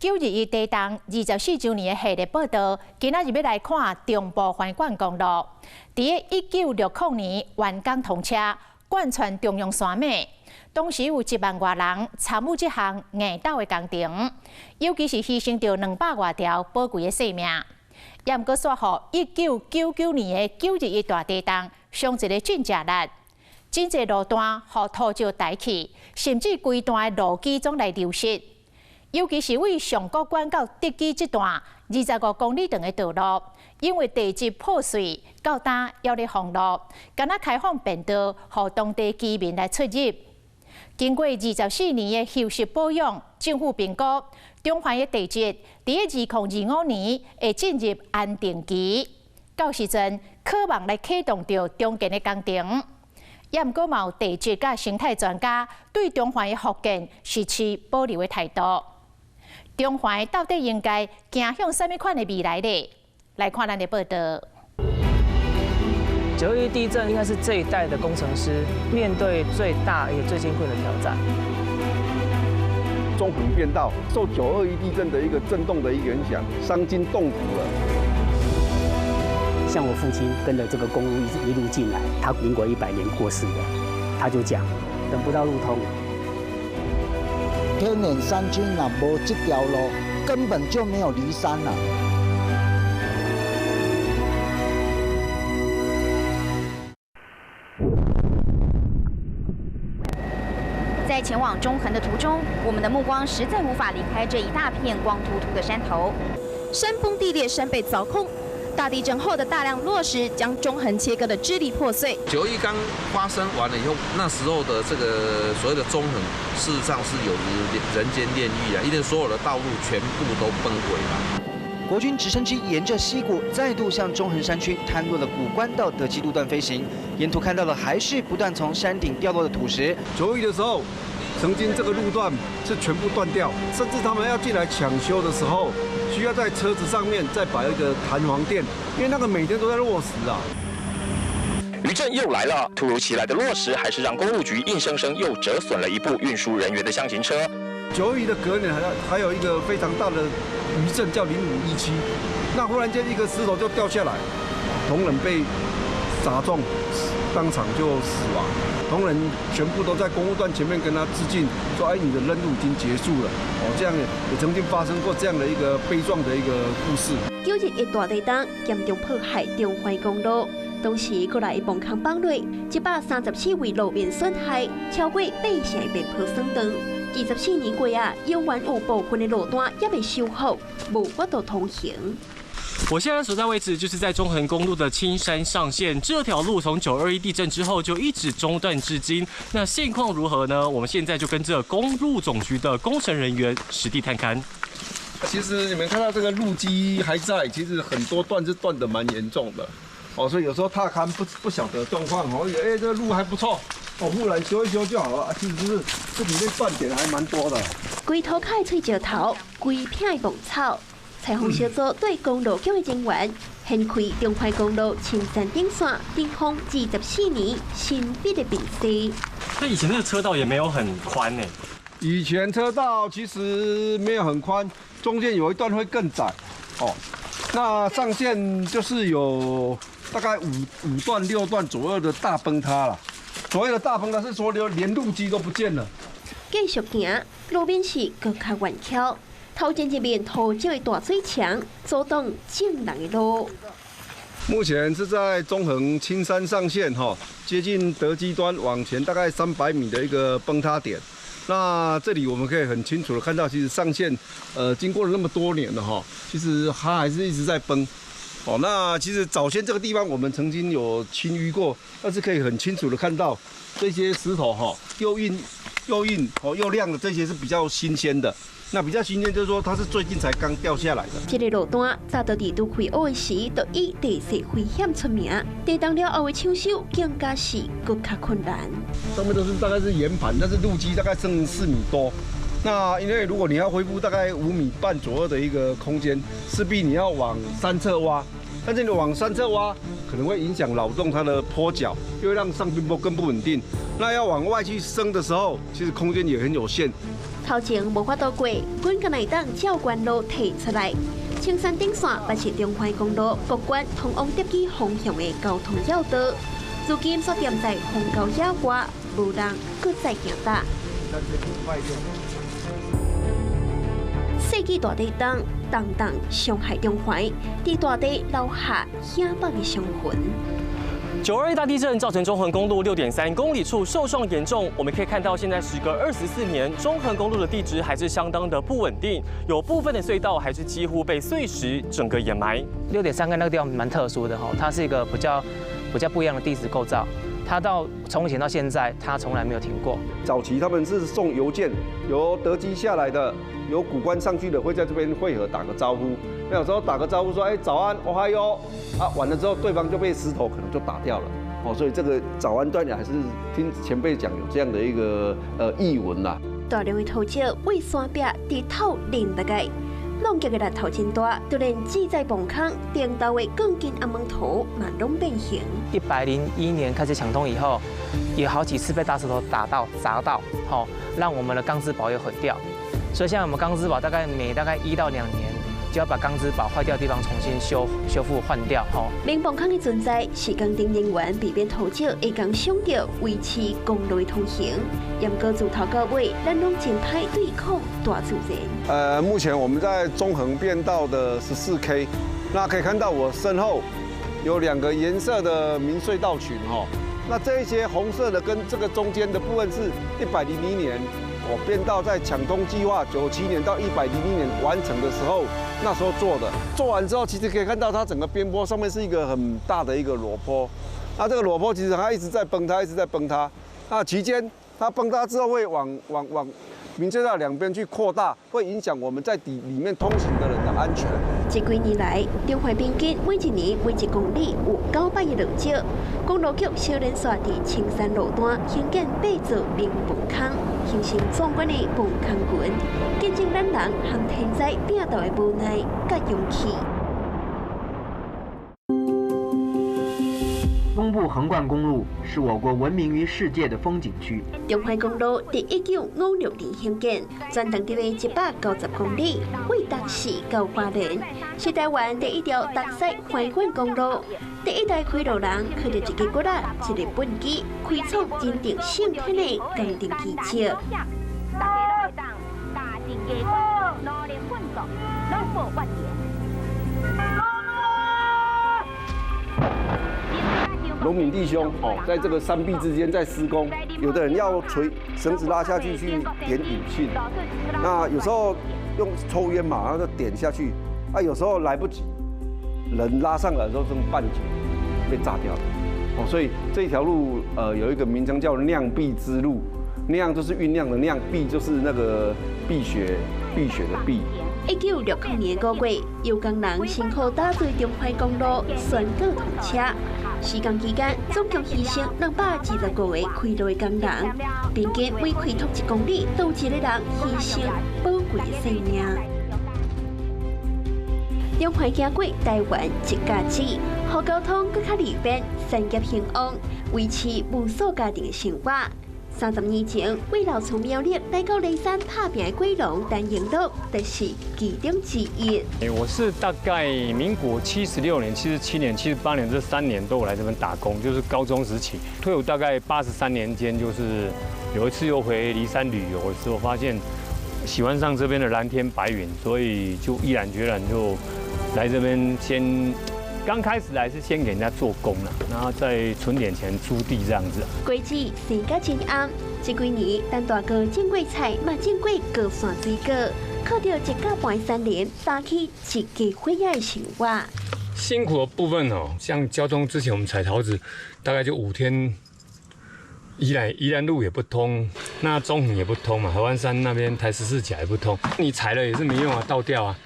九二一地動24周年的系列報道，今仔日欲來看中部橫貫公路。佇1960年完工通車，貫穿中央山脈。當時有1萬外人參與這項硬鬥的工程，尤其是犧牲著200外條寶貴的性命。也毋過，煞予1999年的九二一大地動，傷一个真正力，真濟路段予土石抬去，甚至規段的路基總來流失。尤其是對上谷關到德基這段25公里長的道路，因為地質破碎，到今猶咧封路，干焦開放便道，予當地居民來出入。經過24年的修飾保養，政府評估中環的地質佇2025年會進入安定期，到時陣可望來啟動著重建的工程。也毋過，嘛有地質佮生態專家對中環的復建是持保留的態度。中環到底應該走向啥物款的未來呢？來看咱的報道。九二一地震應該是這一代的工程師面對最大也最艱困的挑戰。中橫便道受九二一地震的一個震動的一個影響，傷筋動骨了。像我父親跟着這個公路一路進來，他民國100年過世的，他就講等不到路通。天遠山區若無這條路，根本就沒有離山了。在前往中橫的途中，我們的目光實在無法離開這一大片光禿禿的山頭。山崩地裂，山被鑿空。大地震後的大量落石將中橫切割得支離破碎。九一剛發生完了以後，那時候的這個所謂的中橫，事實上是有如人間煉獄啊，因為所有的道路全部都崩毀了。國軍直升機沿着溪谷再度向中橫山區坍落的古關到德基路段飛行，沿途看到了還是不斷從山頂掉落的土石。九一的時候，曾經這個路段是全部斷掉，甚至他們要進來搶修的時候，需要在車子上面再擺一個彈簧墊，因為那個每天都在落石啊。餘震又來了，突如其來的落石還是讓公路局硬生生又折損了一部運輸人員的箱型車。九一的隔年還有一個非常大的餘震叫0517，那忽然間一個石頭就掉下來，同仁被砸中，當場就死亡。同仁全部都在工務段前面跟他致敬，說：“哎，你的任務已經結束了。”哦，這樣也曾經發生過這樣的一個悲壯的一個故事。九二一大地震嚴重破壞中環公路，當時閣來崩空崩落，134位路面損害超過八成的邊坡損斷。24年過啊，猶原有部分的路段猶未修好，無法度通行。我現在所在位置就是在中橫公路的青山上線，這條路從9·21地震之後就一直中斷至今。那現況如何呢？我們現在就跟着公路總局的工程人員實地探勘。其實你們看到這個路基還在，其實很多段是斷得蠻嚴重的，哦，所以有時候踏勘不曉得狀況，哦，哎，這個路還不錯，哦，忽然修一修就好了，其實是這裡面斷點還蠻多的。規塗跤的碎石頭，規片的牧草。採訪小組對公路局的人員，掀開中環公路青山頂線頂風24年神秘的面紗。那以前那個車道也沒有很寬呢。以前車道其實沒有很寬，中間有一段會更窄。哦，那上線就是有大概五段六段左右的大崩塌了。所謂的大崩塌是說連路基都不見了。繼續行，路面是閣較懸峭。頭前一面土石的大水牆，阻擋眾人的路。目前是在中橫青山上線，哈，接近德基端往前大概300米的一個崩塌點。那這裡我們可以很清楚的看到，其實上線，經過了那麼多年了，哈，其實它還是一直在崩。哦，那其實早先這個地方我們曾經有清淤過，但是可以很清楚的看到這些石頭，哈，又硬又硬哦又亮的這些是比較新鮮的。那比較新鮮，就是說它是最近才剛掉下來的。這個路段早就佇拄開挖的時，就以地勢危險出名。地動了後的搶修更加是閣較困難。上面都是大概是岩盤，但是路基大概剩4米多。那因為如果你要恢復大概5.5米左右的一個空間，勢必你要往山側挖。但是你往山側挖，可能會影響擾動它的坡腳，又會讓上邊坡更不穩定。那要往外去升的時候，其實空間也很有限。头前无法度过，阮敢会当照原路提出来。青山顶线也是中环公路各关通往德基方向的交通要道，如今煞踮在荒郊野外，无人阁再行搭。世纪大地震，重重伤害中环，伫大地留下险北的伤痕。9·21大地震造成中横公路6.3公里处受创严重。我们可以看到，现在时隔24年，中横公路的地质还是相当的不稳定，有部分的隧道还是几乎被碎石整个掩埋。6.3个那个地方蛮特殊的哈，它是一个比较不一样的地质构造。它到从以前到现在，它从来没有停过。早期他们是送邮件，由德基下来的，由古关上去的，会在这边汇合打个招呼。那有时候打个招呼说，哎，早安，哦嗨哟，啊，完了之后对方就被石头可能就打掉了，哦，所以这个早安断还是听前辈讲有这样的一个译文啦。大量的土石为山壁直透连大概，弄脚的力头真大，就连志在崩空顶头的钢筋阿门头嘛拢变形。101年开始抢通以后，有好几次被大石头打到、砸到，好，让我们的钢丝堡也毁掉。所以现在我们钢丝堡大概每1到2年。就要把钢丝堡坏掉的地方重新修复换掉。吼，明崩坑的存在是工程人员避免土石会共伤到维持公路的通行。不过自头到尾，咱拢真歹对抗大自然。目前我们在中横变道的14K，那可以看到我身后有2个颜色的明隧道群哈。那这一些红色的跟这个中间的部分是101年。我变道在抢通计划97年到101年完成的时候，那时候做的。做完之后，其实可以看到它整个边坡上面是一个很大的一个裸坡。那这个裸坡其实它一直在崩塌，一直在崩塌。那期间它崩塌之后会往明隧道两边去扩大，会影响我们在底里面通行的人的安全。这几年来，中环平均每一年每一公里有900个落石。公路局小连续伫青山路段兴建8座明崩坑，形成壮观的崩坑群，见证咱人和天灾拼斗的无奈佮勇气。东部横贯公路是我国闻名于世界的风景区。中环公路伫1956年兴建，全长长190公里，为东势到花莲，是台湾第一条东西环贯公路。第一代开路人靠著一支骨力、一个畚箕，开创真正胜天的工程奇迹。大家拢会当加进加关，努力奋斗，拢无怨言。农民弟兄哦，在这个山壁之间在施工，有的人要垂绳子拉下去去点引信，那有时候用抽烟嘛，然后就点下去，啊，有时候来不及，人拉上来的时候剩半截被炸掉了，哦，所以这条路有一个名称叫酿壁之路，酿就是酝酿的酿，壁就是那个碧血的碧。1960年5月，由工人辛苦打造中环公路宣告通车。施工期间，总共牺牲225个开路的工人，平均每开拓1公里，都有1个人牺牲宝贵的性命。中环行过台湾一甲子，予交通阁较利便，产业兴旺，维持无数家庭的生活。30年前，为老厝苗栗来到梨山打拼的果农陈英乐，就是其中之一。我是大概民国76年、77年、78年这3年都有来这边打工，就是高中时期。退伍大概83年间，就是有一次又回梨山旅游的时候，发现喜欢上这边的蓝天白云，所以就毅然决然就来这边先。刚开始来是先给人家做工啦，然后再存点钱租地这样子。果子生甲真红，这几年陈大哥种过菜，嘛种过高山水果，靠著一甲半山林搭起一家伙仔的生活。辛苦的部分哦，像交通之前我们采桃子，大概就5天，宜兰路也不通，那中横也不通嘛，合欢山那边台14甲也不通，你采了也是没用啊，倒掉啊。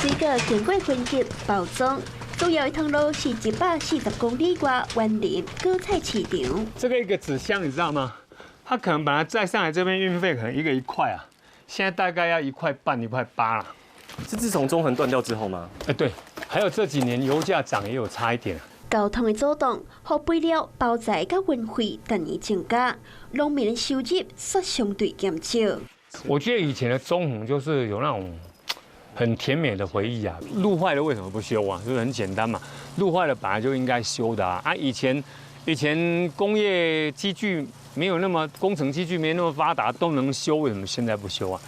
水果经过分级包装，主要的通路是140公里外员林果菜市场。这个一个纸箱你知道吗？它可能本来再上来这边运费可能一个1块啊，现在大概要1块半、1块8了。是自从中横断掉之后吗？哎，对，還有這幾年油價漲也有差一點。交通的阻擋，予肥料、包材佮運費逐年增加，農民的收入煞相對減少。我記得以前的中橫就是有那種很甜美的回憶啊。路壞了為什麼不修啊？就是很簡單嘛，路壞了本來就應該修的啊。啊，以前工業機具沒有那麼，工程機具沒那麼發達，都能修，為什麼現在不修啊？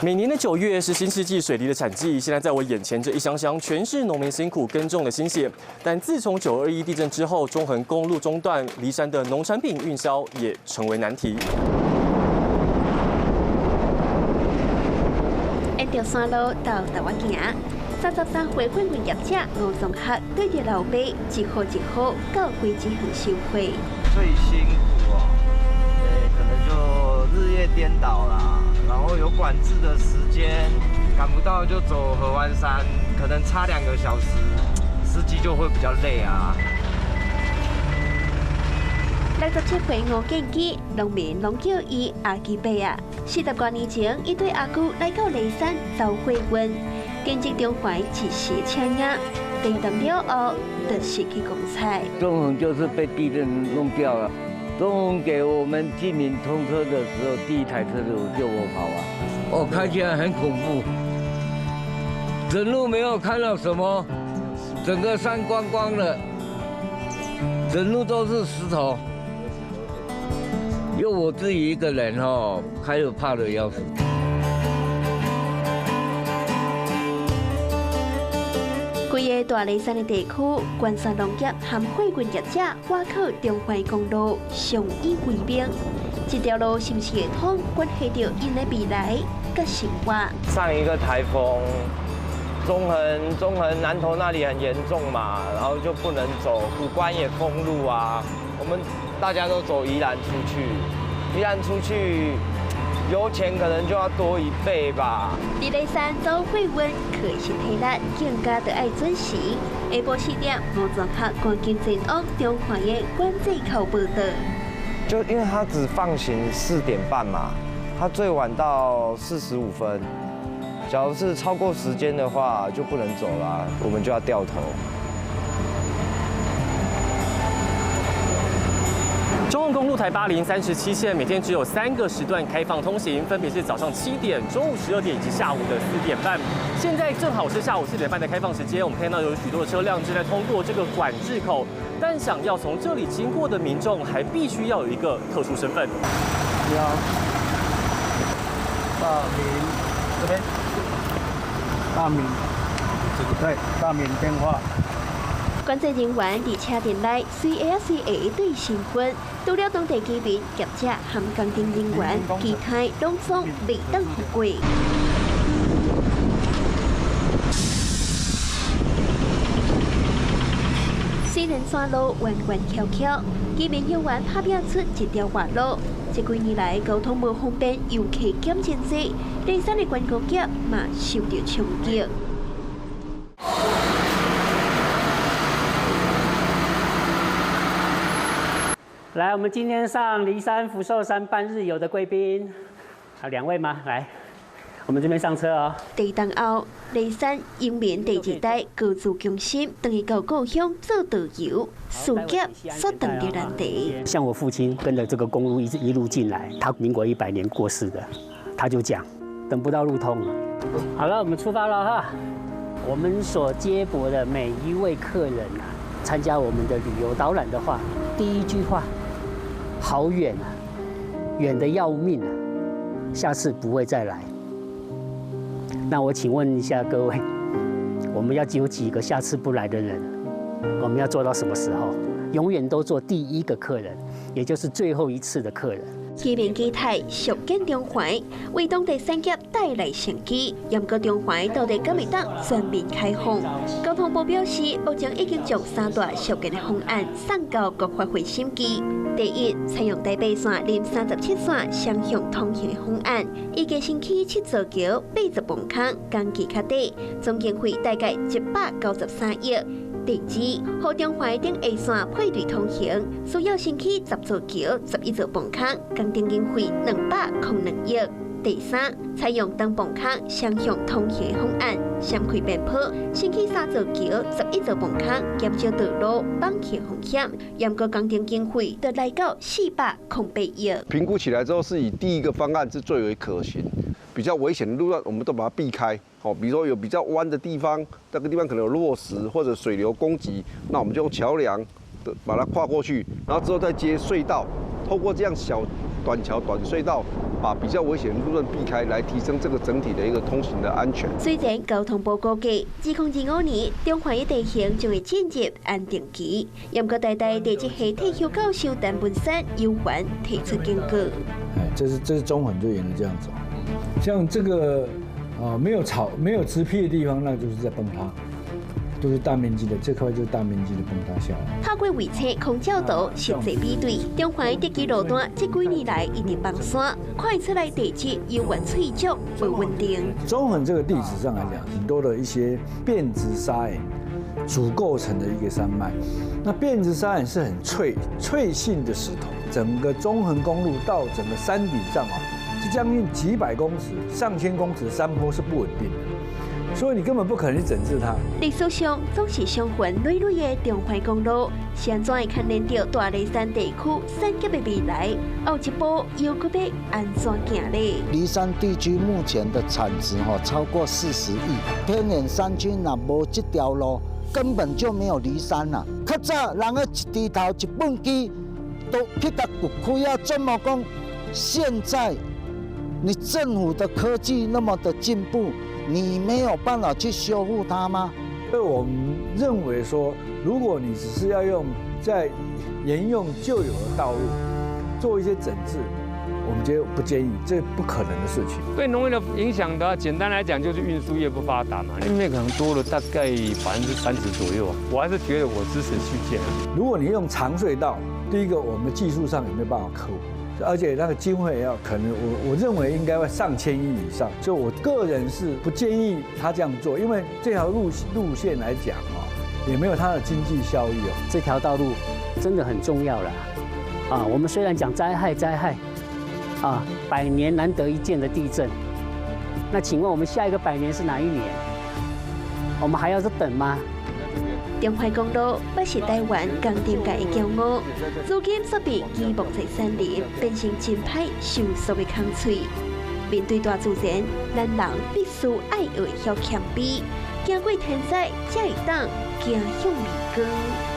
每年的9月是新世紀水梨的產季，現在在我眼前這一箱箱全是農民辛苦耕種的心血。但自從9·21地震之後，中橫公路中斷，梨山的農產品運銷也成為難題。沿著山路到台灣行，33歲貨運業者吳宗學對著老爸一戶一戶到歸志園收貨。最辛苦哦，可能就日夜顛倒啦。然後有管制的時間，趕不到就走合歡山，可能差2個小時，司機就會比較累啊。67歲吳建基，農民攏叫伊阿基伯啊。40多年前，伊綴阿舅來到梨山走貨運，根植中環一時車影，地震了後就失去光彩。中橫就是被地震弄掉了。中橫給我們居民通車的時候，第一台車子就我跑啊，哦，開起來很恐怖，整路沒有看到什麼，整個山光光的，整路都是石頭，又我自己一個人哦，開始怕得要死。規個大梨山的地區，關山農業和貨運業者，倚靠中環公路相依為命。這條路是毋是會通，關係著𪜶的未來佮生活。上一個颱風，中橫南投那裡很嚴重嘛，然後就不能走，古關也封路啊。我們大家都走宜蘭出去，宜蘭出去。油錢可能就要多一倍吧。佇梨山走貨運，可是體力更加得愛準時。下晡4點，吳宗學趕緊前往中環的管制口報到。就因為他只放行4點半嘛，他最晚到45分。假如是超過時間的話，就不能走了，我們就要掉頭。中橫公路台8037線每天只有3個時段開放通行，分別是早上7點、中午12點以及下午的4點半。現在正好是下午4點半的開放時間，我們看到有許多的車輛正在通過這個管制口，但想要從這裡經過的民眾，還必須要有一個特殊身份。你好，大明這邊，大明，這個對，大明電話。管制人員佇車陣內隨下隨下對身份，除了當地居民、業者和工程人員，其他攏總袂當予過。雖然山路彎彎曲曲，居民猶原拍拚出一條活路。這幾年來交通無方便，遊客減真濟，梨山的觀光業嘛受著衝擊。來，我們今天上梨山福壽山半日遊的貴賓，啊，兩位嗎？來，我們這邊上車哦。地震後，梨山榮民第二代高住中心，轉去到故鄉做導遊，事業煞遇著難題。像我父親跟着這個公路一直一路進來，他民國100年過世的，他就講，等不到路通了。好了，我們出發了哈。我們所接駁的每一位客人啊，參加我們的旅遊導覽的話，第一句話。好遠啊，遠得要命啊！下次不會再來。那我請問一下各位，我們要有幾個下次不來的人？我們要做到什麼時候？永遠都做第一個客人，也就是最後一次的客人。居民期待續建中環，為當地產業帶來生機。毋過中環到底敢會當全面開放？交通部表示，目前已經將三大續建的方案送到國發會審議。第一，採用台八線連37線雙向通行的方案，預計先起7座橋、80崩坑，工期較短，總經費大概193億。第二，予中環頂下線配對通行，需要新起10座橋、11座崩坑，工程經費202億。第三，採用長磅空雙向通行的方案，閃開邊坡，先起三座橋、11座磅空，減少道路綁起風險。嚴格工程經費就來到408億。評估起來之後，是以第一個方案是最為可行，比較危險的路段，我們都把它避開。好，比如說有比較彎的地方，那個地方可能有落石或者水流攻擊，那我們就用橋梁把它跨過去，然後之後再接隧道，透過這樣小短橋、短隧道，把比較危險的路段避開，來提升這個整體的一個通行的安全。雖然交通部估計，2025年中環的地形將會進入安定期，不過台大地質系退休教授陳文山有緣提出警告。哎，這是中橫就沿著這樣走，像這個啊沒有草、沒有植被的地方，那就是在崩塌。都是大面積的，這塊就是大面積的崩塌下來。透過衛星空照圖實際比對，中環德基路段這幾年來一直崩山，看出來地質猶原脆弱、不穩定。中橫這個地質上來講，很多的一些變質砂岩組構成的一個山脈。那變質砂岩是很脆、脆性的石頭，整個中橫公路到整個山頂上啊，這將近幾百公尺、上千公尺的山坡是不穩定的。所以你根本不可能去整治它。歷史上總是傷痕累累的中環公路，是按怎會牽連著大梨山地區產業的未來？後一步又閣欲按怎行咧？梨山地區目前的產值吼超過40億，偏遠山區若無這條路，根本就沒有梨山啦。較早人的一鋤頭一畚箕都去共掘開啊，怎麼講？現在你政府的科技那麼的進步，你沒有辦法去修復它嗎？所以我們認為說，如果你只是要用在沿用舊有的道路做一些整治，我們覺得不建議，這不可能的事情。對農業的影響的話，簡單來講就是運輸業不發達嘛，因為可能多了大概30%左右。我還是覺得我支持續建。如果你用長隧道，第一個我們技術上有沒有辦法克服？而且那個經費要可能我認為應該會上千億以上，所以我個人是不建議他這樣做，因為這條路線來講啊，也沒有它的經濟效益哦。這條道路真的很重要了，啊，我們雖然講災害災害，啊，百年難得一見的地震，那請問我們下一個百年是哪一年？我們還要再等嗎？中環公路不是台灣工程界的驕傲，如今卻被積木在山林，變成真歹收束的空喙。面對大自然，咱人必須愛會曉謙卑，經過天災，才會當行向美光。